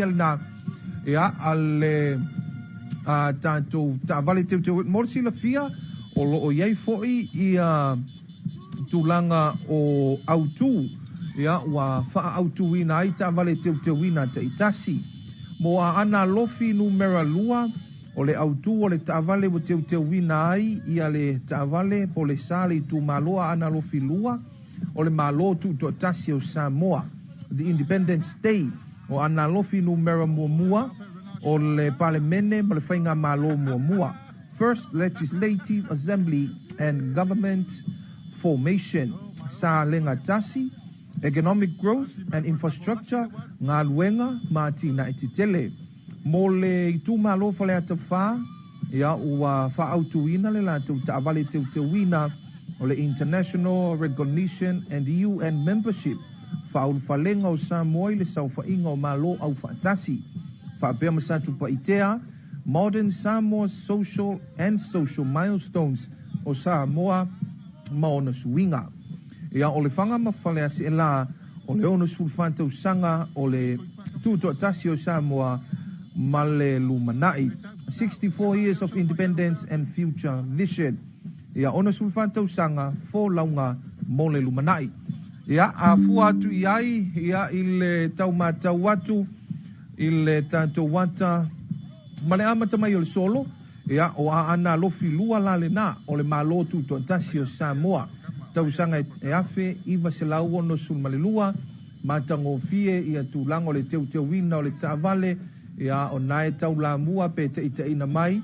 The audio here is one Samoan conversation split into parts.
lena ia a le a tatou taavale teuteu. Mo le silafia, o lo o i ai foi ia tulaga o autu, ia ua faaautuina ai taavale teuteuina taitasi. Mo Aana Alofi Numera 2, o le autu o le taavale ua teuteuina ai ia le taavale po o le sa le itumalo Aana Alofi 2, o le Malo Tutoatasi o Samoa, the Independence Day. O Aana Alofi Numera 1, o le Palemene ma le Faigamalo muamua, First Legislative Assembly and Government Formation. Salega Tasi, Economic Growth and Infrastructure, galuega ma atinae tetele. Mo le itumalo Faleata 4, ia ua faaautuina le latou taavale teuteuina, o le International Recognition and UN Membership, faaulufalega o Samoa i le saofaiga o Malo Aufaatasi. Faapea ma Satupaitea, Modern Samoa's Social and Social Milestones, o Samoa ma ona suiga. Ia, o Lefaga ma Faleaseela, o le 64 tausaga o le tutoatasi o Samoa ma le lumanai, 64 years of independence and future vision. Ia, 64 tausaga folauga mo le lumanai. Ia, a fua atu i ai, ia, i le tau matau atu i le tatou ata ma le amata mai o le solo, ia, o Aana Alofi 2 la lena, o le Malo Tutoatasi o Samoa, tausaga e 1962, matagofie ia tulaga o le teuteuina o le taavale, ia, o na e taulamua pe taitaiina mai,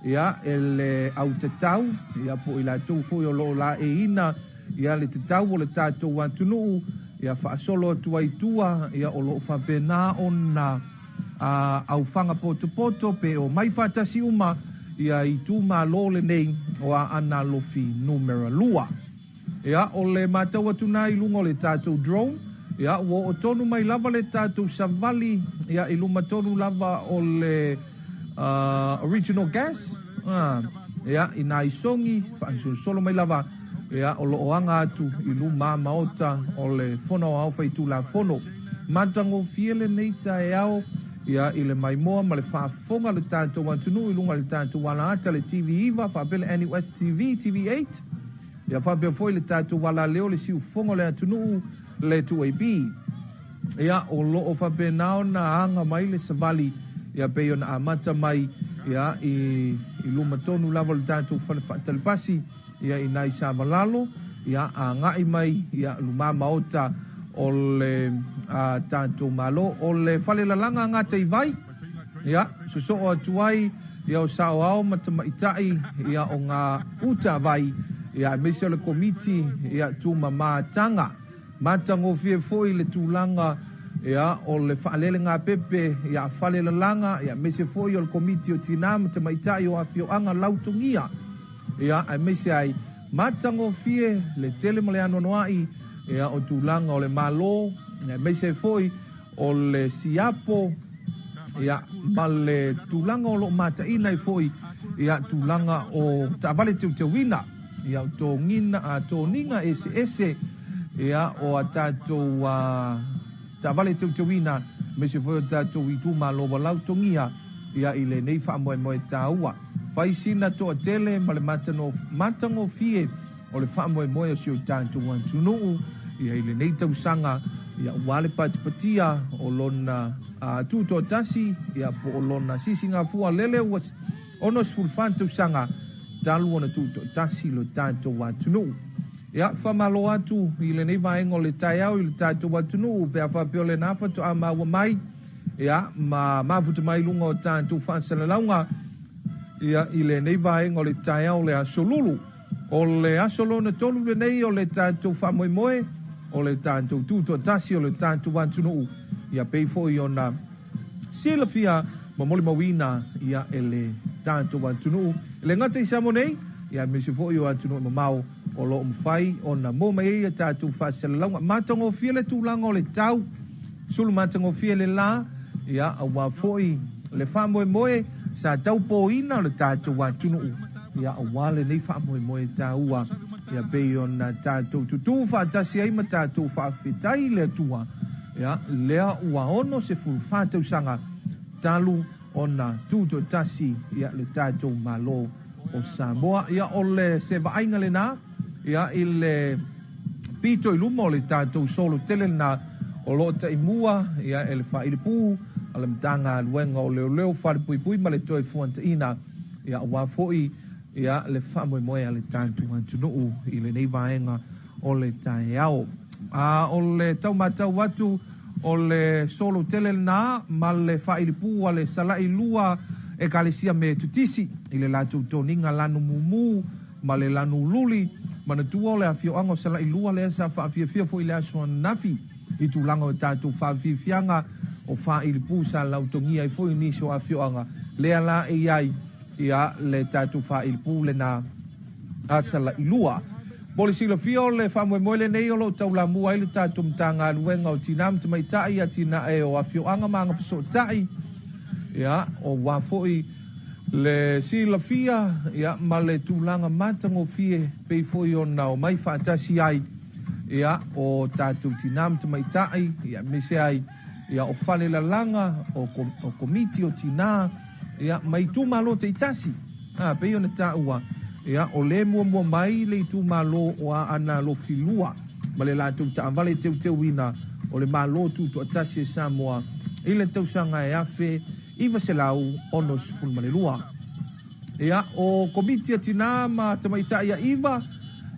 ia, e le autatau, ia, po o i latou foi o lo o laeiina, ia, le tatau o le tatou atunuu, ia, faasolo atu ai tua, ia, o lo o faapena ona a aufaga potopoto pe o mai faatasi uma ia itumalo lenei o Aana Alofi Numera 2. Ia, o le matau atu na i luga o le tatou drone, ia, ua oo tonu mai lava le tatou savali, ia, i luma tonu lava o le Original Gas, ia, i nai sogi, faasolosolo mai lava, ia, o lo o aga atu i luma maota o le Fono Aoao Faitulafono. Matagofie lenei taeao, ia, i le maimoa ma le faafofoga o le tatou atunuu i luga o le tatou alaata, le TV9, faapea le NUS TV, TV8, ia, faapea foi le tatou alaleo, le siufofoga o le atunuu, le 2AB. Ia, o lo o faapena ona aga mai le savali, ia, pei ona amata mai, ia, i luma tonu lava o le tatou fale faatalipasi, ia, i nai Savalalo, ia, agai mai, ia, luma maota o le tatou Malo, o le falelalaga Gataivai, ia, sosoo atu ai, ia, o saoao ma tamaitai, ia, o ngā utavai, ia, aemaise o le komiti, ia, tumamataga. Matagofie foi le tulaga, ia, o le faalelegāpepe, ia, falelalaga, ia, aemaise foi o le komiti o tinā ma tamaitai o afioaga lautogia, ia, aemaise ai matagofie le tele ma le anoanoai, ia, o tulaga o le Malo, aemaise ai foi o le siapo, ia, ma le tulaga o lo o mataina ai foi, ia, tulaga o taavale teuteuina, ia, o toniga, toniga eseese, ia, o a tatou taavale teuteuina, aemaise foi o tatou itumalo ua lautogia, ia, i lenei faamoemoe taua. Fai sina toatele ma le matagofie o le faamoemoe o si o tatou atunuu, ia, i lenei tausaga, ia, ua le patipatia o lona tutoatasi, ia, po o lona sisigafua lele ua 64 tausaga talu ona tutoatasi lo tatou atunuu. Ia, faamalo atu i lenei vaega o le taeao i le tatou atunuu pe a faapea o lena faatoa maua mai, ia, ma mafuta mai luga o tatou faasalalauga, ia, i lenei vaega o le taeao le aso Lulu. O le aso lona tolu lenei o le tatou faamoemoe o le tatou tutoatasi o le tatou atunuu, ia, pei foi ona silafia ma molimauina, ia, e le tatou atunuu, e le gata i Samoa nei, ia, aemaise foi o atunuu e mamao o lo o mafai ona maua mai ai ia tatou faasalalauga. Matagofie le tulaga o le tau, sulu matagofie le la, ia, aua foi le faamoemoe sa taupoina o le tatou atunuu, ia, aua lenei faamoemoe taua, ia, pei ona tatou tutū faatasi ai ma tatou faafetai i le Atua. Ia, lea ua 64 tausaga talu ona tutoatasi ia le tatou Malo o Samoa. Ia, o le se vaaiga lena ia i le pito i luma o le tatou solo tele lena o lo o taimua ia e le faailipu a le Matagaluega o Leoleo, Falepuipui ma le Toefuataina ia aua foi ia le faamoemoe a le tatou atunuu i lenei vaega o le taeao. A o le tau matau atu o le solo tele lena ma le faailipu a le Sala'i Lua Ekalesia Metotisi i le latou toniga lanu mumu ma le lanu luli. Manatua o le afioaga o Sala'i Lua lea sa faafiafia foi i le aso ananafi i tulaga o tatou faafiafiaga o faailipu sa lautogia ai foi nisi o afioaga lea la e i ai ia le tatou faailipu lena a Sala'i Lua. Mo le silafia o le faamoemoe lenei o lo o taulamua ai le tatou Matagaluega o Tinā ma Tamaitai, Atinae o Afioaga ma Agafesootai, ia, aua foi le silafia ia, ma le tulaga matagofie pei foi ona omai faatasi ai ia, o tatou tinā ma tamaitai, ia, aemaise ai ia, o falelalaga, o komiti o tinā, ia, ma itumalo taitasi. A, pei ona taua, ia, o lea e muamua mai le itumalo o Aana Alofi 2 ma le latou taavale teuteuina o le Malo Tutoatasi e Samoa i le tausaga e 1962. Ia, o Komiti a Tinā ma Tamaitai a Iva,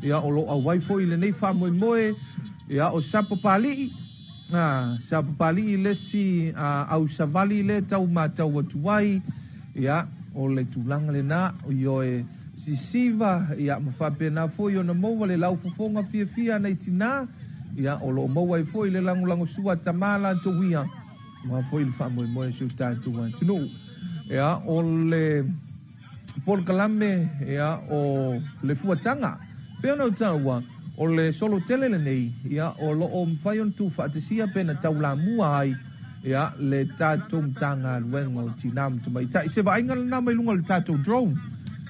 ia, o lo o auai foi i lenei faamoemoe, ia, o Sapapalii, A, sa papalii le isi au savali lea tau matau atu ai, ia, o le tulaga lena, ioe, sisiva, ia, ma faapena foi ona maua le laufofoga fiafia a nai tinā, ia, o lo o maua ai foi le lagolagosua a tama latou ia, aua foi le faamoemoe o si o tatou atunuu. Ia, o le polokalame ia, o le fuataga. Pei ona ou taua, o le solo tele lenei ia, o lo o mafai ona tuufaatasia pe na taulamua ai ia, le tatou Matagaluega o Tinā ma Tamaitai. Se vaaiga lena mai luga o le tatou drone.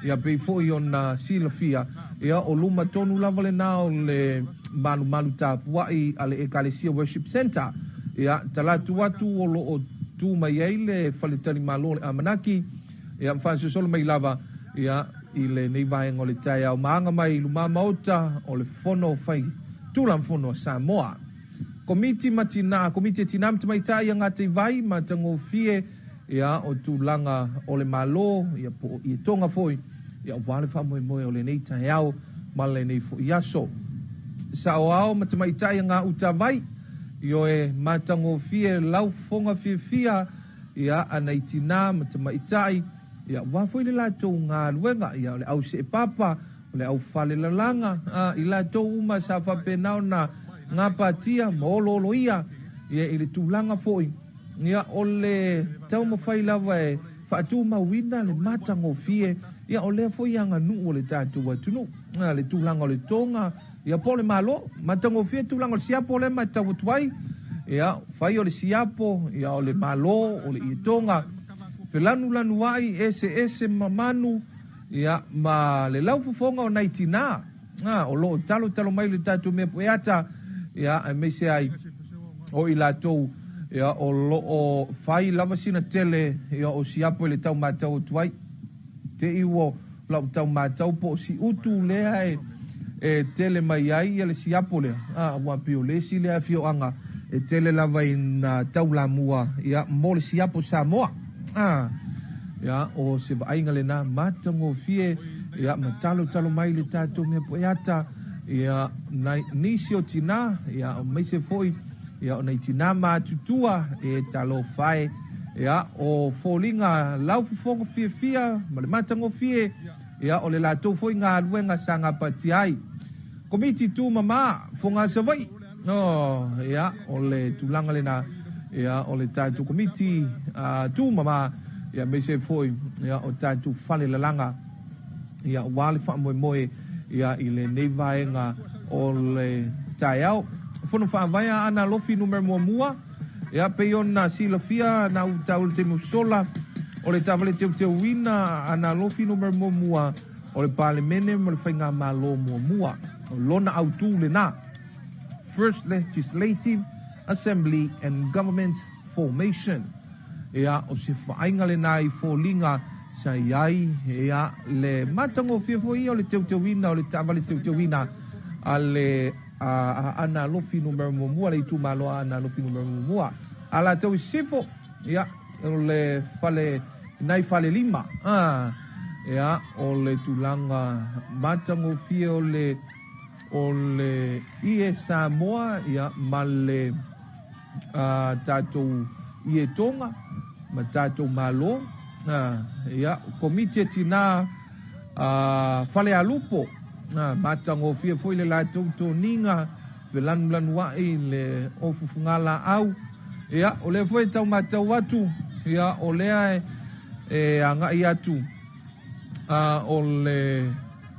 Ia, pei foi ona silafia, ia, o luma tonu lava lena o le malumalu tapuai a le Ekalesia Worship Centre. Ia, talatu atu o lo o tu mai ai le faletalimalo o le Amanaki, Ia, ma faasolosolo mai lava ia i lenei vaega o le taeao ma aga mai i luma maota o le Fono Fai Tulafono a Samoa. Komiti ma Tinā, Komiti a Tinā ma Tamaitai ia Gataivai matagofie ia o tulaga o le Malo ia po o ietoga foi ia aua le faamoemoe o lenei taeao ma lenei foi aso. Saoao ma Tamaitai a Gautavai, ioe matagofie lau fofoga fiafia ia, a nai tinā ma tamaitai, ia, aua foi le latou galuega, ia, o le au seepapa, o le au falelalaga, a, i latou uma sa faapena ona gapatia ma olooloia, ia, i le tulaga foi, ia, o le taumafai lava e faatumauina le matagofie, ia, o lea foi aganuu o le tatou atunuu, a, le tulaga o le toga, Ia po o le Malo, matagofie tulaga o le siapo lea e matau atu ai, ia, fai o le siapo, ia o le Malo, o le ietoga, felanulanuai, eseese ma manu, ia, ma le laufofoga o nai tinā, a, o lo o talotalo mai le tatou mea pueata, ia, aemaise ai o i latou, ia, o lo o fai lava sina tele, ia, o siapo i le tau matau atu ai. Te i ua lau tau matau po o si utu lea e e tele mai ai ia le siapo lea, a ua pei o le isi lea afioaga e tele lava ina taulamua ia mo le siapo Samoa. A ia o se vaaiga lena matagofie ia ma talotalo mai le tatou mea poeata ia nai nisi o tinā ia aemaise foi ia o nai tinā matutua e talofa e. Ia, o foliga laufofoga fiafia ma le matagofie, ia, o le latou foi galuega sa gapatia ai. Komiti Tumama, Fogaa Savaii. Oh, ia, o le tulaga lena, ia, o le tatou Komiti Tumama, ia, aemaise foi, ia, o tatou falelalaga, ia, aua le faamoemoe, ia, i lenei vaega o le taeao. Fono Faavae a Aana Alofi Numera Muamua. Ia, pei ona silafia na ou tau i le taimi ua sola, o le taavale teuteuina a Aana Alofi Numera Muamua o le Palemene ma le Faigamalo muamua. O lona autu lena, First Legislative Assembly and Government Formation. Ia, o se vaaiga lenā i foliga sa i ai, ia, le matagofie foi ia o le teuteuina o le taavale teuteuina a le Aana Alofi Numera Muamua, le itumalo Aana Alofi Numera Muamua. Alataua i Sisifo, ia, o le fale nai Falelima, ia, o le tulaga matagofie o le o le ie Samoa, ia, ma le tatou ie Tonga ma tatou Malo, ia, Komiti e Tinā Falealupo, matagofie foi le latou toniga felanulanuai le ofufuga laau. Ia, o lea foi e tau matau atu, ia, o lea e agai atu, o le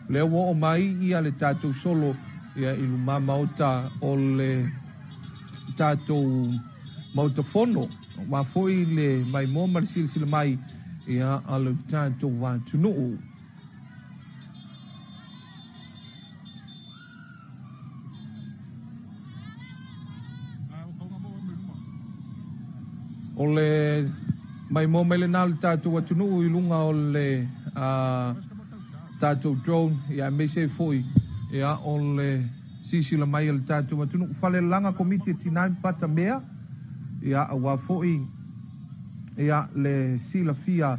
lea ua oo mai ia le tatou solo, ia, i luma maota o le tatou Maota Fono, aua foi le maimoa ma le silasila mai, ia, a le tatou atunuu. O le maimoa mai lenā o le tatou atunuu i luga o le tatou drone, ia, aemaise ai foi, ia, o le silasila mai a le tatou atunuu. Falelalaga Komiti e Tinā ma Patamea, ia, aua foi, ia, le silafia,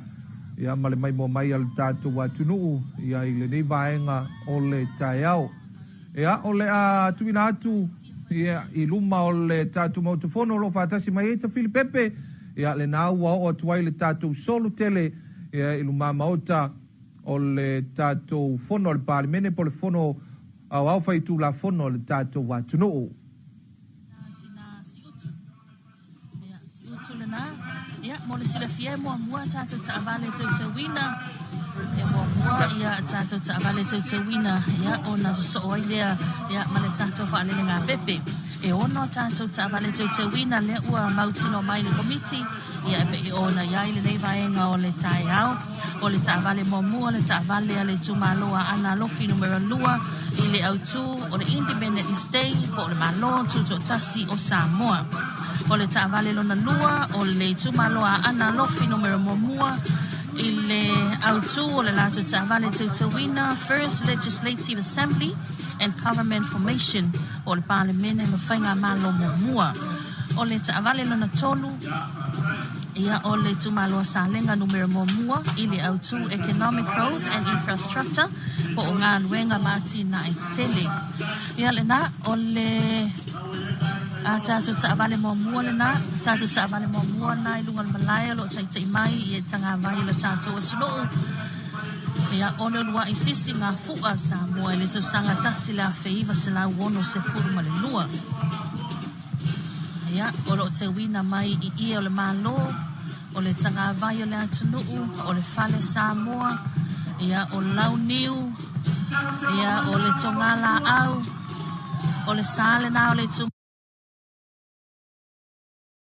ia, ma le maimoa mai a le tatou atunuu, ia, i lenei vaega o le taeao. Ia, o le a tuuina atu, ia, i luma o le tatou Maota Fono o lo o faatasi mai ai Tafili Pepe, ia, lenā ua oo atu ai le tatou solo tele, ia, i luma maota o le tatou Fono a le Palemene po o le Fono Aoao Faitulafono a le tatou atunuu. Tina Siutu. Ia, Siutu lenā. Ia, mo le silafia e muamua tatou taavale teuteuina. E muamua ia tatou taavale teuteuina, ia, ona sosoo ai lea, ia, ma le tatou faalelegāpepe. E ono tatou taavale teuteuina lea ua mautinoa mai le Komiti, ia, e pei ona i ai lenei vaega o le taeao. O le taavale muamua, le taavale a le itumalo a Aana Alofi Numera 2 i le autū o le Independence Day po o le Malo Tutoatasi o Samoa. O le taavale lona lua, o le itumalo a Aana Alofi Numera 1 i le autū o le latou taavale teuteuina First Legislative Assembly and Government Formation po o le Palemene ma Faigamalo Muamua. O le taavale lona tolu, ia, o le itumalo a Salega Numera 1 i le autū Economic Growth and Infrastructure po o galuega ma atinae tetele. Ia lenā, o le a tatou taavale muamua lenā, tatou taavale muamua lenā i luga o le malae o lo o taitai mai i e tagavai o le tatou atunuu. Ia, o le uluai sisi gafu'a Samoa i le tausaga 1962. Ia, o lo o teuina mai i ie o le Malo, o le tagavai o le atunuu, o le fale Samoa, ia, o launiu, ia, o le togalaau, o le sa lenā o le itumalo.